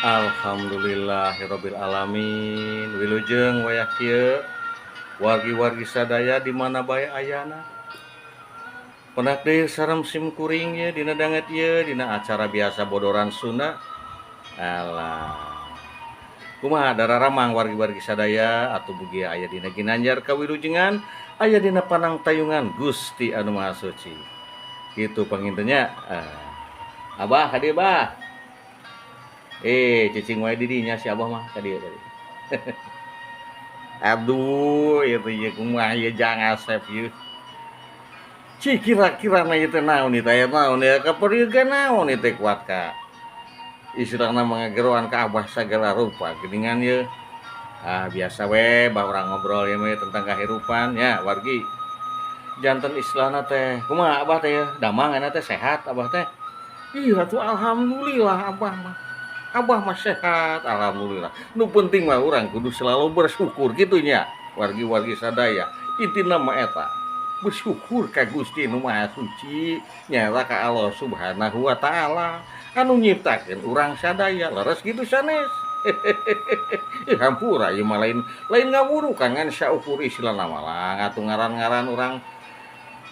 Alhamdulillahirabbil alamin. Wilujeng wayah kieu, wargi-wargi sadaya di mana bae ayana. Pendak deui sareng sim kuring ye dina danget ieu, dina acara biasa Bodoran Sunda. Alah. Kumaha dararamang, wargi-wargi sadaya? Atuh mugia aya dina ginanjar kawilujengan, aya dina panangtayungan Gusti Anu Maha Suci. Kitu panginten nya. Ah. Abah ka dieu, Bah. Eh, cicing wae di dinya si Abah mah, ka dieu tadi. Aduh, ieu teh ieu kumaha ieu, Jang Asep ieu? Ci kira-kira na ieu teh naon ieu teh, aya naon ya kaparieugan, naon ieu teh kuat ka istilahna mangageroan ka Abah sagala rupa geuningan ieu. Ah, biasa we, Bah, urang ngobrol ieu mah tentang kahirupan ya, wargi. Janten istilahna teh kumaha Abah teh ya? Damang ayeuna teh, sehat Abah teh? Iya tuh, alhamdulillah Abah mah. Abah mah sehat, alhamdulillah. Nu penting mah urang kudu selalu bersyukur gitu nya, wargi-wargi sadaya. Intina mah eta. Bersyukur ka Gusti Nu Maha Suci, nyaeta ka Allah Subhanahu wa Ta'ala anu nyiptakeun urang sadaya. Leres gitu sanes? Ih, hampura ieu mah lain lain ngawurukan, ngan saukur istilahna mah lah atuh ngaran-ngaran urang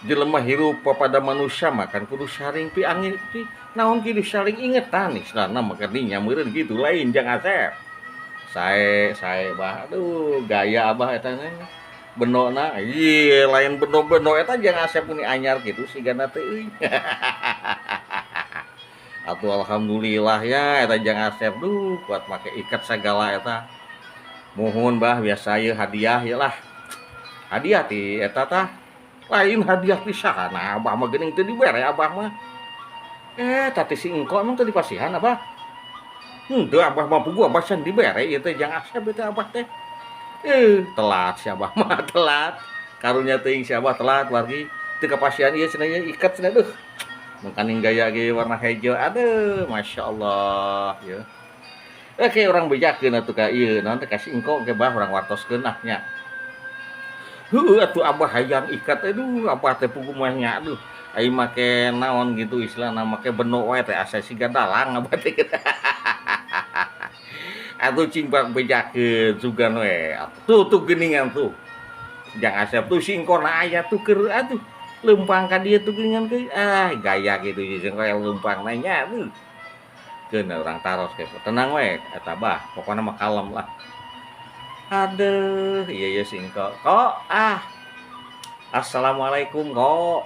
jelema hirup pada manusia mah kan kudu saling piangin pi naon kitu, saling ingetan istilahna mah kadinya meureun gitu. Lain, Jang Asep? Sae sae, Bah. Aduh, gaya Abah eta teh bendona. Ieu lain bendo-bendo eta, Jang Asep, ini anyar gitu sigana teh euy. Atuh alhamdulillah ya eta, Jang Asep. Duh, kuat make ikat sagala eta. Muhun, Bah, biasa ieu hadiah ieu lah, hadiah ti eta tah. Lain hadiah ti saha? Nah, Abah mah geuning teu dibere Abah mah. Eh, tadi si engko emang teu dipasihan Abah? Henteu, Abah mah puguh Abah can dibere ieu teh, Jang Asep, ieu teh Abah teh. Eh, telat si Abah mah, telat. Karunya teuing si Abah telat, wargi. Teu kapasihan ieu cenah, ieu ikat cenah. Duh. Mangkaning gaya ge warna hejo. Aduh, masyaallah ya. Oke, urang bejakeun atuh ka ieu naon teh, ka si engko ge, Bah, urang wartoskeun ah nya. Heueuh atuh Abah hayang ikat, aduh, Abah teh puguh mah nya, aduh. Ai make naon gitu istilahna, make bendo wae teh asa siga dalang Abah teh. Atuh cing bak bejakeun sugan we. Tuh tuh geuningan tuh. Jang Asep tuh si engkona aya tuh keur atuh leumpang ka dieu tuh geuningan teh. Ah, gaya gitu jeung kaya leumpang nya tuh. Keun urang taros ke. Tenang we eta, Bah, pokona mah kalem lah. Aduh, iya iya si engko. Kok ah. Assalamualaikum, kok.